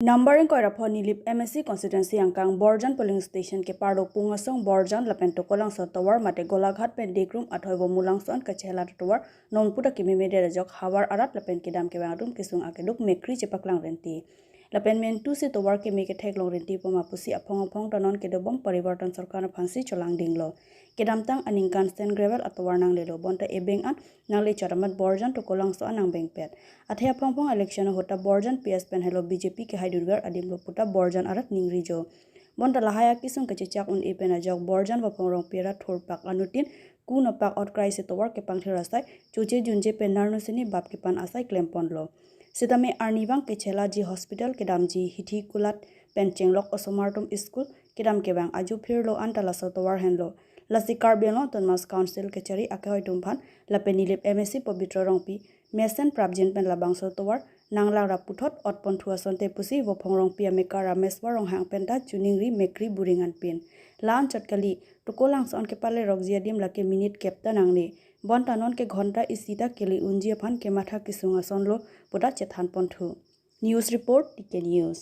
Numbering koirapho nilip MSc constituency angkang Borjan polling station ke pardo pungasong Borjan lapen tokolang so towar mate Golaghat pen dekrum athoibo mulangson kachela towar nongputa kimime jok hawar arat lapen kidam ke bangdum kisung akeduk mekri chepaklang renti lapen men tu se towar ke meke theklong renti poma pusi aphong aphong tonon ke dobom parivartan sarkar phansi cholang dinglo kedamtang aning constant gravel atowar nang lelo bonta ebeng an nangle charamat Borjan tokolang so anang beng pet athe aphong phong election hota Borjan PS pen hello BJP ke haidurgar adim lo puta Borjan arat ningrijo bonta lahaya kisung ke chechak un epen ajok Borjan bapong rong pera thorpak anutin kun pak ot krai se towar ke pangthir asai choche junje pen narno sini bap ke pan asai klempon lo sitame arnibang ke chela ji hospital ke damji hithi kulat pen chenglok osomartum school ke dam ke bang aju phir lo antala so towar henlo lasi Karbi Autonomous Council ke chari ake hoitumphan lapen nilip MSc Pabitra Rongpi mesen prabjen pen labang so towar nangla raputhot otpon thuason te pusi wophong rongpi ameka Rameswar ronghang penta chuningri mekri buringan pin lan chatkali tokolang son ke pale rokjia dim lake minute kepta nangni bontanon ke ঘন্টা isita keli unjia phan ke matha kisunga sonlo poda chethan ponthu. News report TK News.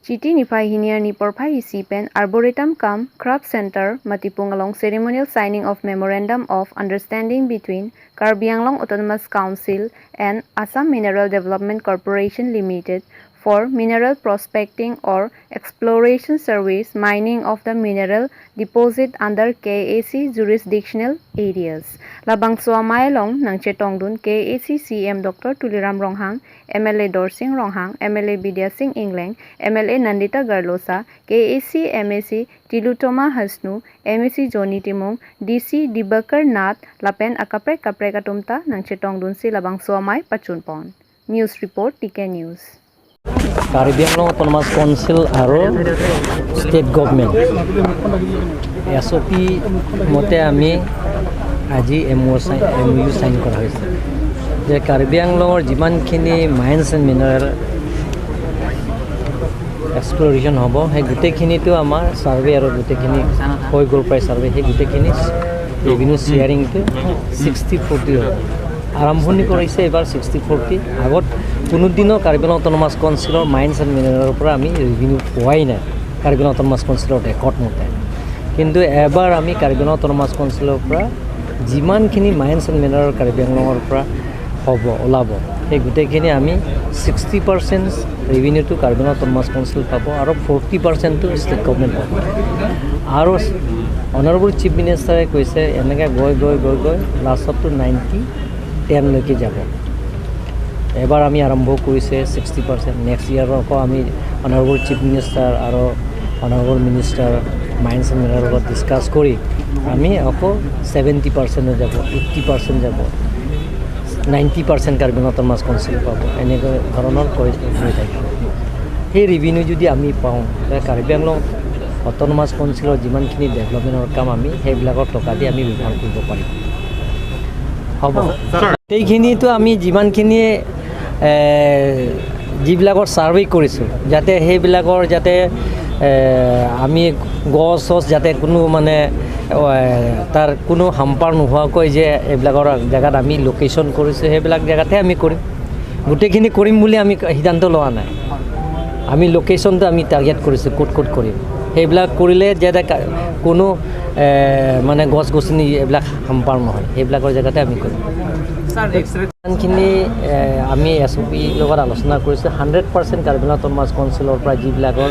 Chiti nifai hiniar ni porphai isi pen Arboretum cum Craft Center Matipung along ceremonial signing of Memorandum of Understanding between Karbi Anglong Autonomous Council and Assam Mineral Development Corporation Limited for mineral prospecting or exploration service mining of the mineral deposit under KAC jurisdictional areas. Labang Swamai long nangche tongdun KAC CM Dr. Tuliram Ronghang, MLA Dorsing Ronghang, MLA Bidya Singh Ingleng, MLA Nandita Garlosa, KAC MAC Tilutoma Hasnu, MAC Johnny Timong, DC Dibakar Nath, Lapen akapre kapre katumta nangche tongdun si Labang Swamai Pachunpon. News Report TK News. Karbi Anglong Autonomous Council আৰু state government SOP মতে আমি আজি MOU sign কৰা হৈছে যে কাৰ্বি আংলঙৰ যিমানখিনি mines and mineral exploration হ'ব সেই গোটেইখিনিতো আমাৰ ছাৰ্ভে আৰু গোটেইখিনি হৈ গ'ল প্ৰায় ছাৰ্ভে, সেই গোটেইখিনি ৰেভিনিউ শ্বেয়াৰিংটো 60-40 হ'ব। আৰম্ভণি কৰিছে এইবাৰ 60-40। আগত কোনোদিনো কাৰ্বি আংলং অট'নমাছ কাউন্সিলৰ মাইন্স এণ্ড মিনাৰেলৰ পৰা আমি ৰেভিনিউ পোৱাই নাই কাৰ্বি আংলং অট'নমাছ কাউন্সিলৰ ৰেকৰ্ড মতে। কিন্তু এবাৰ আমি কাৰ্বি আংলং অট'নমাছ কাউন্সিলৰ পৰা যিমানখিনি মাইন্স এণ্ড মিনাৰেল কাৰ্বি আংলঙৰ পৰা হ'ব ওলাব সেই গোটেইখিনি আমি 60% ৰেভিনিউটো কাৰ্বি আংলং অট'নমাছ কাউন্সিল পাব আৰু 40%টো ষ্টেট গভমেণ্ট পাব। আৰু অনাৰেবল চিফ মিনিষ্টাৰে কৈছে এনেকৈ গৈ গৈ গৈ গৈ লাষ্টতটো 90-10লৈকে যাব। এবাৰ আমি আৰম্ভ কৰিছে 60%, নেক্সট ইয়েৰ আকৌ আমি অনাৰেবল চিফ মিনিষ্টাৰ আৰু অনাৰেবল মিনিষ্টাৰ মাইন্স এণ্ড মিনাৰেলৰ লগত ডিছকাছ কৰি আমি আকৌ 70% যাব, 80% যাব, 90% কাৰ্বি আংলং অট'নমাছ কাউন্সিল পাব, এনেকৈ ধৰণৰ গৈ থাকিব। সেই ৰেভিনিউ যদি আমি পাওঁ কাৰ্বি আংলং অট'নমাছ কাউন্সিলৰ যিমানখিনি ডেভেলপমেণ্টৰ কাম আমি সেইবিলাকৰ টকা দি আমি ব্যৱহাৰ কৰিব পাৰিম। হ'ব গোটেইখিনিতো আমি যিমানখিনি যিবিলাকৰ ছাৰ্ভে কৰিছোঁ যাতে সেইবিলাকৰ যাতে আমি গছ চছ যাতে কোনো মানে তাৰ কোনো হাম্পাৰ নোহোৱাকৈ যে এইবিলাকৰ জেগাত আমি লোকেশ্যন কৰিছোঁ সেইবিলাক জেগাতহে আমি কৰিম। গোটেইখিনি কৰিম বুলি আমি সিদ্ধান্ত লোৱা নাই, আমি লোকেশ্যনটো আমি টাৰ্গেট কৰিছোঁ ক'ত ক'ত কৰিম। সেইবিলাক কৰিলে যাতে কোনো মানে গছ গছনি এইবিলাক হাম্পাৰ নহয় সেইবিলাকৰ জেগাতে আমি কৰিম। যিমানখিনি আমি SOP লগত আলোচনা কৰিছোঁ 100% কাৰ্বি আংলং অট'নমাছ কাউন্সিলৰ পৰা যিবিলাকৰ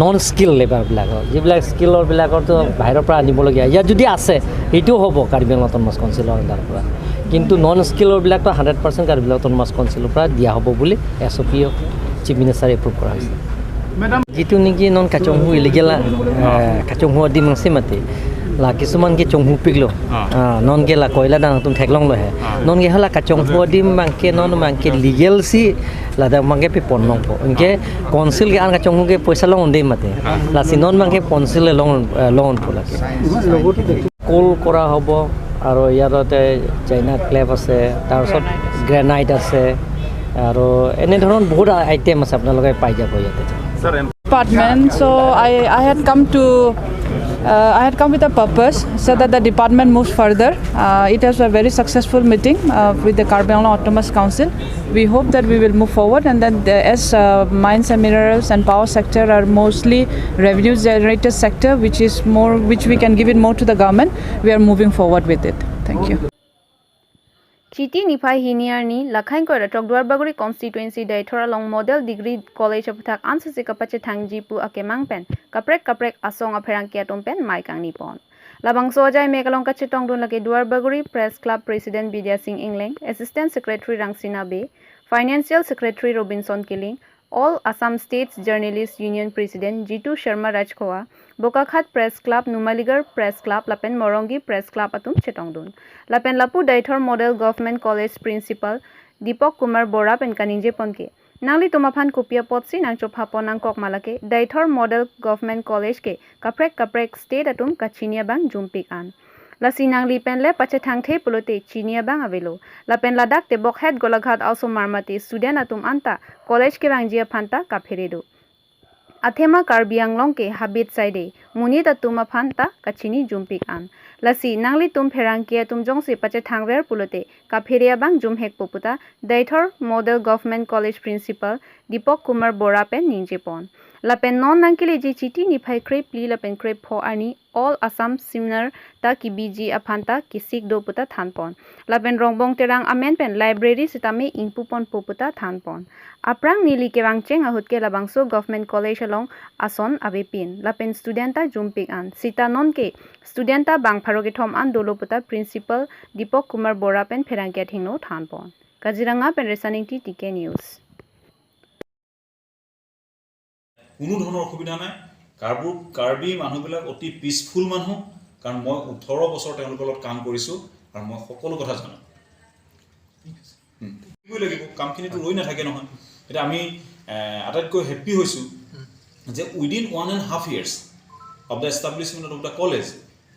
নন স্কিল লেবাৰবিলাকৰ যিবিলাক স্কিলৰবিলাকৰতো বাহিৰৰ পৰা আনিবলগীয়া ইয়াত যদি আছে সেইটোও হ'ব কাৰ্বি আংলং অট'নমাছ কাউন্সিলৰ আণ্ডাৰৰ পৰা, কিন্তু নন স্কিলৰবিলাকতো 100% কাৰ্বি আংলং অট'নমাছ কাউন্সিলৰ পৰা দিয়া হ'ব বুলি SOP chief মিনিষ্টাৰে এপ্ৰুভ কৰা হৈছে। যিটো নেকি নন কাচংহু ইলিগেল কাচংহু আদি মাংসি মাতি লা কিছুমান কি চংহু পিকলো নন কে লা কয়লা দাং তুম ঠেকলং লহে নন কে হলা কাচংহু আদি মাংকে non মাংকে legal C Ladakh mangke pi pon nong po inke council ke an ka chongu ke poisa long undi mate lasi non mangke council long long po lake কোল কৰা হ'ব। আৰু ইয়াতে চাইনা ক্লেপ আছে, তাৰপিছত গ্ৰেনাইট আছে আৰু এনেধৰণৰ বহুত আইটেম আছে, আপোনালোকে পাই যাব ইয়াতে। Department. So I had come with a purpose so that the department moves further. It was a very successful meeting with the Karbi Anglong Autonomous Council. We hope that we will move forward and that as mines and minerals and power sector are mostly revenue generated sector, which is more, which we can give it more to the government, we are moving forward with it. Thank you. Chiti niphai hiniar ni lakhain koi ratok Duarbaguri constituency Daithor along Model Degree College aputhak ansusi kapache thangji pu akemang pen kaprek kaprek asong apherang kia tum pen maikang nipon labang sojai mekalong kache tongdun lake Duarbaguri Press Club President Bidya Singh Ingleng, Assistant Secretary Rangsina Be, Financial Secretary Robinson Killing, All Assam States Journalists Union President Jitu Sharma Rajkhowa, Bokakhat Press Club, Numaligarh Press Club lapen Morongi Press Club atum chetongdun lapen Lapu Daithor Model Government College Principal Dipak Kumar Bora pen kaninje ponke nangli tumaphan kopia potsi nang chopha ponang kok malake Daithor Model Government College ke kaprek kaprek state atum kachinia bang jumpik an lasi nangli pen le pache thangthe pulote chinia bang avelo lapen Ladakh te Bokhet Golaghat also marmate student atum anta college ke bang jia phanta kapheredo athema Karbi Anglong ke habit saide munit atuma phanta kachini jumpik an lasi nangli tum pherang kia tum jongsi pache thangver pulote kapheria bang jum hek poputa Daithor Model Government College Principal Dipak Kumar Bora pen ninje pon lapen non nangkile ji chiti ni phai krep pli lapen krep pho ani All Assam Seminar ta ki biji aphanta kisik do puta thanpon lapen rongbong terang amen pen library sitame ingpu pon poputa thanpon aprang nili kewang cheng ahut ke labangso Government College along ason ave pin lapen student ta jumpik an sita non ke student ta bang pharoge thom an dolo puta Principal Dipak Kumar Bora pen pherangkia thingno thanpon. Kaziranga pen resaning ti TK News. কোনো ধৰণৰ অসুবিধা নাই। কাৰ্বি মানুহবিলাক অতি peaceful মানুহ, কাৰণ মই 18 বছৰ তেওঁলোকৰ লগত কাম কৰিছোঁ আৰু মই সকলো কথা জানো। কৰিবই লাগিব, কামখিনিতো ৰৈ নাথাকে নহয়। এতিয়া আমি আটাইতকৈ হেপ্পী হৈছোঁ যে within 1.5 years of the establishment of the college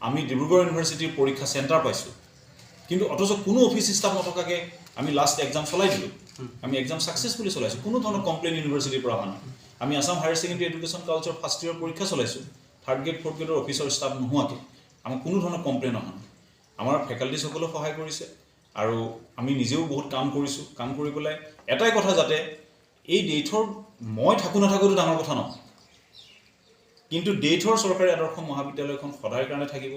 আমি ডিব্ৰুগড় ইউনিভাৰ্চিটিৰ পৰীক্ষা চেণ্টাৰ পাইছোঁ। কিন্তু অথচ কোনো অফিচ ষ্টাফ নথকাকৈ আমি লাষ্ট এক্সাম চলাই দিলোঁ। আমি এক্সাম ছাকচেছফুলি চলাইছোঁ, কোনো ধৰণৰ কমপ্লেইন ইউনিভাৰ্চিটিৰ পৰা অহা নাই। আমি Assam Higher Secondary Education Council first year পৰীক্ষা চলাইছোঁ থাৰ্ড গ্ৰেড, ফ'ৰ্থ গ্ৰেডৰ অফিচৰ ষ্টাফ নোহোৱাকৈ। আমাৰ কোনো ধৰণৰ কমপ্লেইন অহা নাই। আমাৰ ফেকাল্টিসকলেও সহায় কৰিছে আৰু আমি নিজেও বহুত কাম কৰিছোঁ। কাম কৰি পেলাই এটাই কথা, যাতে এই ডেইথৰ মই থাকোঁ নাথাকোঁতো ডাঙৰ কথা নহয়, কিন্তু ডেইথৰ চৰকাৰী আদৰ্শ মহাবিদ্যালয়খন সদায় কাৰণে থাকিব।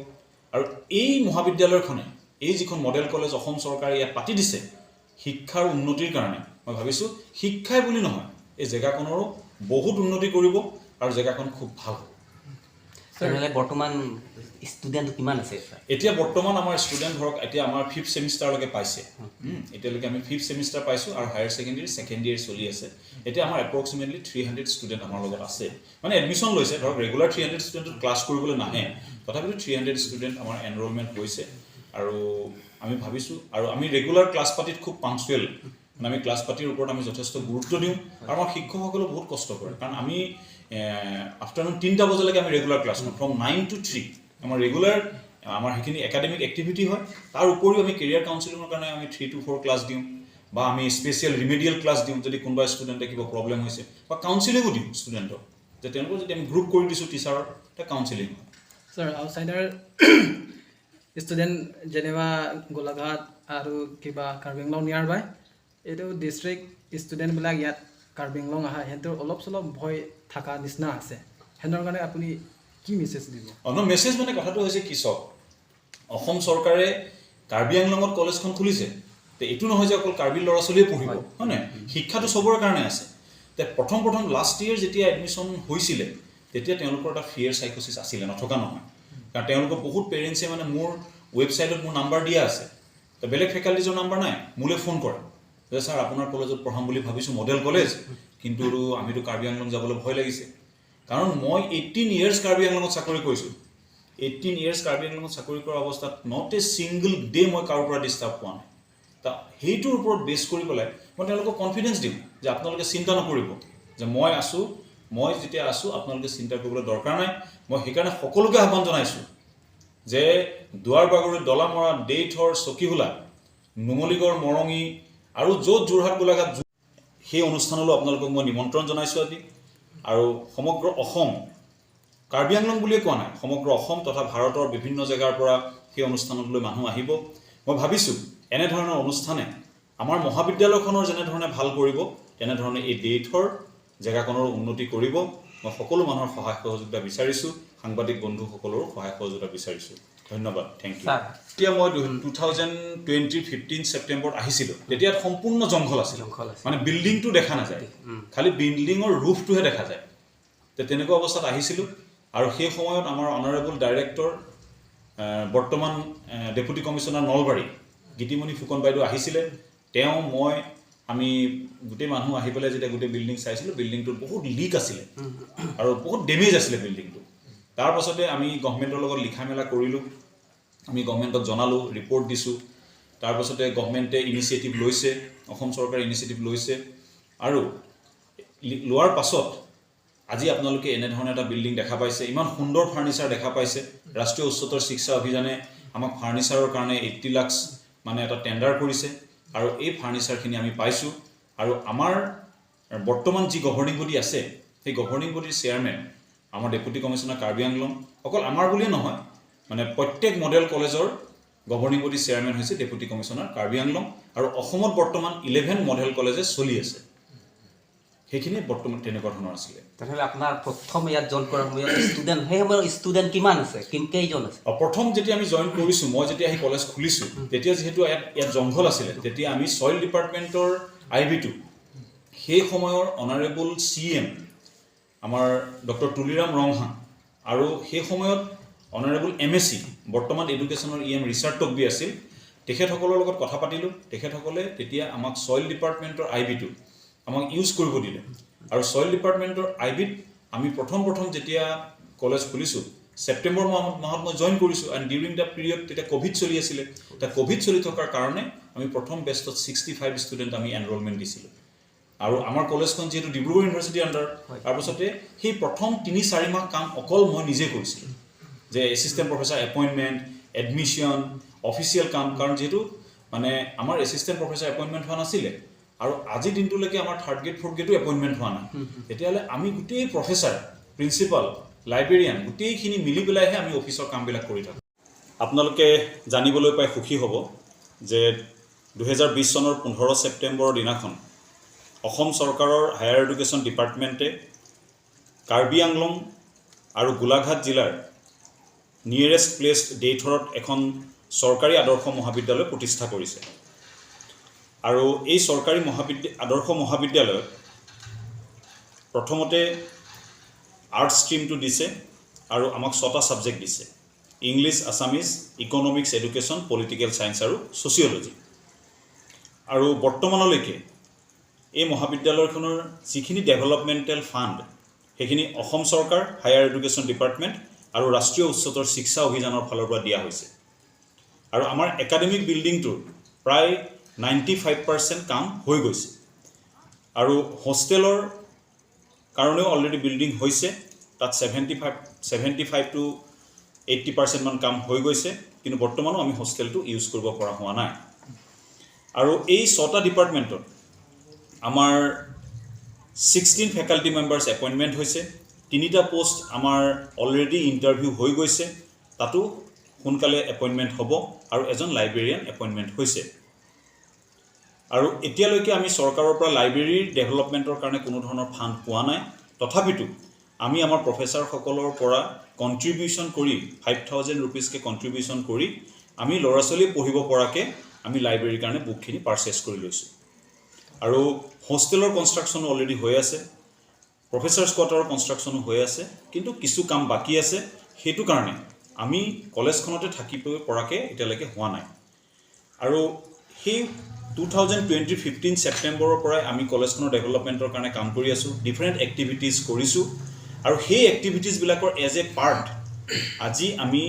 আৰু এই মহাবিদ্যালয়খনে, এই যিখন মডেল কলেজ অসম চৰকাৰে ইয়াত পাতি দিছে শিক্ষাৰ উন্নতিৰ কাৰণে, মই ভাবিছোঁ শিক্ষাই বুলি নহয়, এই জেগাখনৰো বহুত উন্নতি কৰিব আৰু জেগাখন খুব ভাল হ'ব। তেনেহ'লে বৰ্তমান ষ্টুডেণ্ট কিমান আছে, ছাৰ? এতিয়া বৰ্তমান আমাৰ ষ্টুডেণ্ট ধৰক এতিয়া আমাৰ ফিফ্থ ছেমিষ্টাৰলৈকে পাইছে। এতিয়ালৈকে আমি ফিফ্থ ছেমিষ্টাৰ পাইছোঁ আৰু হায়াৰ ছেকেণ্ডেৰী ছেকেণ্ড ইয়েৰ চলি আছে। এতিয়া আমাৰ এপ্ৰক্সিমেটলি 300 ষ্টুডেণ্ট আমাৰ লগত আছে, মানে এডমিশ্যন লৈছে। ধৰক ৰেগুলাৰ 300 ষ্টুডেণ্টত ক্লাছ কৰিবলৈ নাহে, তথাপিতো 300 ষ্টুডেণ্ট আমাৰ এনৰলমেণ্ট হৈছে। আৰু আমি ভাবিছোঁ আৰু আমি ৰেগুলাৰ ক্লাছ পাতিত খুব পাংচুৱেল, মানে আমি ক্লাছ পাতিৰ ওপৰত আমি যথেষ্ট গুৰুত্ব দিওঁ আৰু আমাৰ শিক্ষকসকলেও বহুত কষ্ট কৰে, কাৰণ আমি আফটাৰনুন 3টা বজালৈকে আমি ৰেগুলাৰ ক্লাছ কৰোঁ। ফ্ৰম 9 টু 3 আমাৰ ৰেগুলাৰ আমাৰ সেইখিনি একাডেমিক এক্টিভিটি হয়। তাৰ উপৰিও আমি কেৰিয়াৰ কাউন্সিলিঙৰ কাৰণে আমি 3 টু 4 ক্লাছ দিওঁ বা আমি স্পেচিয়েল ৰিমেডিয়েল ক্লাছ দিওঁ, যদি কোনোবা ষ্টুডেণ্টে কিবা প্ৰব্লেম হৈছে, বা কাউন্সিলিঙো দিওঁ ষ্টুডেণ্টক, যে তেওঁলোকৰ যদি আমি গ্ৰুপ কৰি দিছোঁ টিচাৰৰ, তেতিয়া কাউন্সিলিং হয়। ছাৰ, আউটছাইডাৰ ষ্টুডেণ্ট যেনিবা গোলাঘাট আৰু কিবা কাৰ্বি আংলং নিয়াৰ বাই এইটো ডিষ্ট্ৰিক্ট ষ্টুডেণ্টবিলাক ইয়াত কাৰ্বি আংলং আহা, সিহঁতৰ অলপ চলপ ভয় থকা নিচিনা আছে। সিহঁতৰ কাৰণে আপুনি কি মেছেজ দিব? অঁ, ন, মেছেজ মানে কথাটো হৈছে কি, চাওক, অসম চৰকাৰে কাৰ্বি আংলঙত কলেজখন খুলিছে তে এইটো নহয় যে অকল কাৰ্বি ল'ৰা ছোৱালীয়ে পঢ়িব, হয় নাই? শিক্ষাটো চবৰে কাৰণে আছে। তে প্ৰথম প্ৰথম লাষ্ট ইয়েৰ যেতিয়া এডমিশ্যন হৈছিলে, তেতিয়া তেওঁলোকৰ এটা ফিয়াৰ চাইকচিছ আছিলে, নথকা নহয়। কাৰণ তেওঁলোকৰ বহুত পেৰেণ্টছে মানে মোৰ ৱেবছাইটত মোৰ নাম্বাৰ দিয়া আছে, তো বেলেগ ফেকাল্টিজৰ নাম্বাৰ নাই, মোলৈ ফোন কৰে যে ছাৰ, আপোনাৰ কলেজত পঢ়াম বুলি ভাবিছোঁ, মডেল কলেজ, কিন্তু আমিতো কাৰ্বি আংলং যাবলৈ ভয় লাগিছে। কাৰণ মই 18 ইয়েৰ্ছ কাৰ্বি আংলঙত চাকৰি কৰিছোঁ। 18 ইয়েৰ্ছ কাৰ্বি আংলঙত চাকৰি কৰা অৱস্থাত not a single day মই কাৰোৰ পৰা ডিষ্টাৰ্ব পোৱা নাই। তা সেইটোৰ ওপৰত বেছ কৰি পেলাই মই তেওঁলোকক কনফিডেঞ্চ দিওঁ। যে আপোনালোকে চিন্তা নকৰিব, যে মই আছোঁ। মই যেতিয়া আছোঁ, আপোনালোকে চিন্তা কৰিবলৈ দৰকাৰ নাই। মই সেইকাৰণে সকলোকে আহ্বান জনাইছোঁ যে দুৱাৰবাগৰি, দলামৰা, দেইথৰ, চকীহোলা, নুমলীগড়, মৰঙি আৰু য'ত যোৰহাট, গোলাঘাট, সেই অনুষ্ঠানলৈ আপোনালোকক মই নিমন্ত্ৰণ জনাইছোঁ আজি। আৰু সমগ্ৰ অসম, কাৰ্বি আংলং বুলিয়ে কোৱা নাই, সমগ্ৰ অসম তথা ভাৰতৰ বিভিন্ন জেগাৰ পৰা সেই অনুষ্ঠানলৈ মানুহ আহিব। মই ভাবিছোঁ এনেধৰণৰ অনুষ্ঠানে আমাৰ মহাবিদ্যালয়খনৰ যেনেধৰণে ভাল কৰিব, তেনেধৰণে এই দেইথৰ জেগাকণৰো উন্নতি কৰিব। মই সকলো মানুহৰ সহায় সহযোগিতা বিচাৰিছোঁ, সাংবাদিক বন্ধুসকলৰো সহায় সহযোগিতা বিচাৰিছোঁ। ধন্যবাদ, thank U. Sir. এতিয়া মই 2020ৰ 15 ছেপ্টেম্বৰত আহিছিলোঁ, তেতিয়া ইয়াত সম্পূৰ্ণ জংঘল আছিল। জংঘল আছিল। মানে বিল্ডিংটো দেখা নাযায়, খালি বিল্ডিঙৰ ৰুফটোহে দেখা যায়। তে তেনেকুৱা অৱস্থাত আহিছিলোঁ আৰু সেই সময়ত আমাৰ অনাৰেবল ডাইৰেক্টৰ, বৰ্তমান ডেপুটি কমিশ্যনাৰ নলবাৰী, গীতিমণি ফুকন বাইদেউ আহিছিলে। তেওঁ, মই, আমি গোটেই মানুহ আহি পেলাই যেতিয়া গোটেই বিল্ডিং চাইছিলোঁ, বিল্ডিংটোত বহুত লিক আছিলে আৰু বহুত ডেমেজ আছিলে বিল্ডিংটো। তাৰ পাছতে আমি গভমেণ্টৰ লগত লিখা মেলা কৰিলোঁ, আমি গভমেণ্টক জনালোঁ, ৰিপৰ্ট দিছোঁ। তাৰপাছতে গভমেণ্টে ইনিচিয়েটিভ লৈছে, অসম চৰকাৰে ইনিচিয়েটিভ লৈছে আৰু লোৱাৰ পাছত আজি আপোনালোকে এনেধৰণে এটা বিল্ডিং দেখা পাইছে, ইমান সুন্দৰ ফাৰ্ণিচাৰ দেখা পাইছে। ৰাষ্ট্ৰীয় উচ্চতৰ শিক্ষা অভিযানে আমাক ফাৰ্ণিচাৰৰ কাৰণে 80 লাখছ মানে এটা টেণ্ডাৰ কৰিছে আৰু এই ফাৰ্ণিচাৰখিনি আমি পাইছোঁ। আৰু আমাৰ বৰ্তমান যি গভৰ্ণিং বডি আছে, সেই গভৰ্ণিং বডিৰ চেয়াৰমেন আমাৰ ডেপুটি কমিশ্যনাৰ কাৰ্বি আংলং। অকল আমাৰ বুলিয়ে নহয়, মানে প্ৰত্যেক মডেল কলেজৰ গভৰ্ণিং বডি চেয়াৰমেন হৈছে ডেপুটি কমিশ্যনাৰ কাৰ্বি আংলং। আৰু অসমত বৰ্তমান 11 মডেল কলেজে চলি আছে। সেইখিনি বৰ্তমান তেনেকুৱা ধৰণৰ আছিলে। তেনেহ'লে আপোনাৰ প্ৰথম ইয়াত জইন কৰাৰ সময়ত ষ্টুডেণ্ট, সেই সময়ত ষ্টুডেণ্ট কিমান আছে, কেইজন আছে? প্ৰথম যেতিয়া আমি জইন কৰিছোঁ, মই যেতিয়া আহি কলেজ খুলিছোঁ, তেতিয়া যিহেতু ইয়াত জংঘল আছিলে, তেতিয়া আমি ছইল ডিপাৰ্টমেণ্টৰ আই বিটো সেই সময়ৰ অনাৰেবল চি এম আমাৰ ডক্টৰ তুলিৰাম ৰংহাং আৰু সেই সময়ত অনাৰেবল এম এ চি, বৰ্তমান এডুকেশ্যনৰ ই এম ৰিচাৰ্ড টকবি আছিল, তেখেতসকলৰ লগত কথা পাতিলোঁ। তেখেতসকলে তেতিয়া আমাক ছইল ডিপাৰ্টমেণ্টৰ আই বিটো আমাক ইউজ কৰিব দিলে। আৰু ছইল ডিপাৰ্টমেণ্টৰ আই বিত আমি প্ৰথম প্ৰথম যেতিয়া কলেজ খুলিছোঁ, ছেপ্টেম্বৰ মাহত মই জইন কৰিছোঁ এণ্ড ডিউৰিং the period তেতিয়া ক'ভিড চলি আছিলে। এতিয়া ক'ভিড চলি থকাৰ কাৰণে আমি প্ৰথম বেটছত 65 ষ্টুডেণ্ট আমি এনৰলমেণ্ট দিছিলোঁ। আৰু আমাৰ কলেজখন যিহেতু ডিব্ৰুগড় ইউনিভাৰ্চিটিৰ আণ্ডাৰত, তাৰপাছতে সেই প্ৰথম 3-4 মাহ কাম অকল মই নিজে কৰিছিলোঁ, যে assistant professor appointment, admission, official কাম। কাৰণ যিহেতু মানে আমাৰ এছিষ্টেণ্ট প্ৰফেচাৰ এপইণ্টমেণ্ট হোৱা নাছিলে আৰু আজিৰ দিনটোলৈকে আমাৰ থাৰ্ড গ্ৰেড, ফ'ৰ্থ গ্ৰেডো এপইণ্টমেণ্ট হোৱা নাই, তেতিয়াহ'লে আমি গোটেই প্ৰফেচাৰ, প্ৰিন্সিপাল, লাইব্ৰেৰিয়ান গোটেইখিনি মিলি পেলাইহে আমি অফিচৰ কামবিলাক কৰি থাকোঁ। আপোনালোকে জানিবলৈ পাই সুখী হ'ব যে 2020 চনৰ 15 ছেপ্টেম্বৰৰ দিনাখন অসম চৰকাৰৰ হায়াৰ এডুকেশ্যন ডিপাৰ্টমেণ্টে কাৰ্বি আংলং আৰু গোলাঘাট জিলাৰ নিয়েৰেষ্ট প্লেচ দেইথৰত এখন চৰকাৰী আদৰ্শ মহাবিদ্যালয় প্ৰতিষ্ঠা কৰিছে। আৰু এই চৰকাৰী আদৰ্শ মহাবিদ্যালয়ত প্ৰথমতে আৰ্টছ ষ্ট্ৰীমটো দিছে আৰু আমাক ছটা ছাবজেক্ট দিছে: English, Assamese, economics, education, political science আৰু ছ'চিয়লজি। আৰু বৰ্তমানলৈকে এই মহাবিদ্যালয়খনৰ যিখিনি ডেভেলপমেণ্টেল ফাণ্ড, সেইখিনি অসম চৰকাৰ, হায়াৰ এডুকেশ্যন ডিপাৰ্টমেণ্ট আৰু ৰাষ্ট্ৰীয় উচ্চতৰ শিক্ষা অভিযানৰ ফালৰ পৰা দিয়া হৈছে। আৰু আমাৰ একাডেমিক বিল্ডিংটোৰ প্ৰায় 95% কাম হৈ গৈছে আৰু হোষ্টেলৰ কাৰণেও অলৰেডি বিল্ডিং হৈছে। তাত 75 to 80%মান কাম হৈ গৈছে, কিন্তু বৰ্তমানো আমি হোষ্টেলটো ইউজ কৰিব পৰা হোৱা নাই। আৰু এই ছটা ডিপাৰ্টমেণ্টত আমাৰ 16 ফেকাল্টি মেম্বাৰ্ছ এপইণ্টমেণ্ট হৈছে। তিনিটা পষ্ট আমাৰ অলৰেডি ইণ্টাৰভিউ হৈ গৈছে, তাতো সোনকালে এপইণ্টমেণ্ট হ'ব আৰু এজন লাইব্ৰেৰিয়ান এপইণ্টমেণ্ট হৈছে। আৰু এতিয়ালৈকে আমি চৰকাৰৰ পৰা লাইব্ৰেৰীৰ ডেভেলপমেণ্টৰ কাৰণে কোনো ধৰণৰ ফাণ্ড পোৱা নাই। তথাপিতো আমি আমাৰ প্ৰফেচাৰসকলৰ পৰা কণ্ট্ৰিবিউশ্যন কৰি, 5,000 ৰুপিজকৈ কণ্ট্ৰিবিউশ্যন কৰি আমি ল'ৰা ছোৱালীয়ে পঢ়িব পৰাকৈ আমি লাইব্ৰেৰীৰ কাৰণে বুকখিনি পাৰচেছ কৰি লৈছোঁ। আৰু হোষ্টেলৰ কনষ্ট্ৰাকশ্যনো অলৰেডি হৈ আছে, প্ৰফেচাৰ্ছ কোৱাৰ্টাৰৰ কনষ্ট্ৰাকশ্যনো হৈ আছে, কিন্তু কিছু কাম বাকী আছে। সেইটো কাৰণে আমি কলেজখনতে থাকিব পৰাকৈ এতিয়ালৈকে হোৱা নাই। আৰু সেই 2020 15 ছেপ্টেম্বৰৰ পৰাই আমি কলেজখনৰ ডেভেলপমেণ্টৰ কাৰণে কাম কৰি আছোঁ, ডিফাৰেণ্ট এক্টিভিটিজ কৰিছোঁ। আৰু সেই এক্টিভিটিজবিলাকৰ এজ এ পাৰ্ট আজি আমি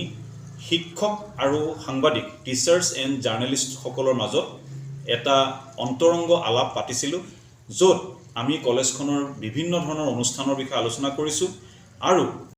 শিক্ষক আৰু সাংবাদিক, টিচাৰ্ছ এণ্ড জাৰ্নেলিষ্টসকলৰ মাজত এটা অন্তৰংগ আলাপ পাতিছিলোঁ, য'ত আমি কলেজখনৰ বিভিন্ন ধৰণৰ অনুষ্ঠানৰ বিষয়ে আলোচনা কৰিছোঁ আৰু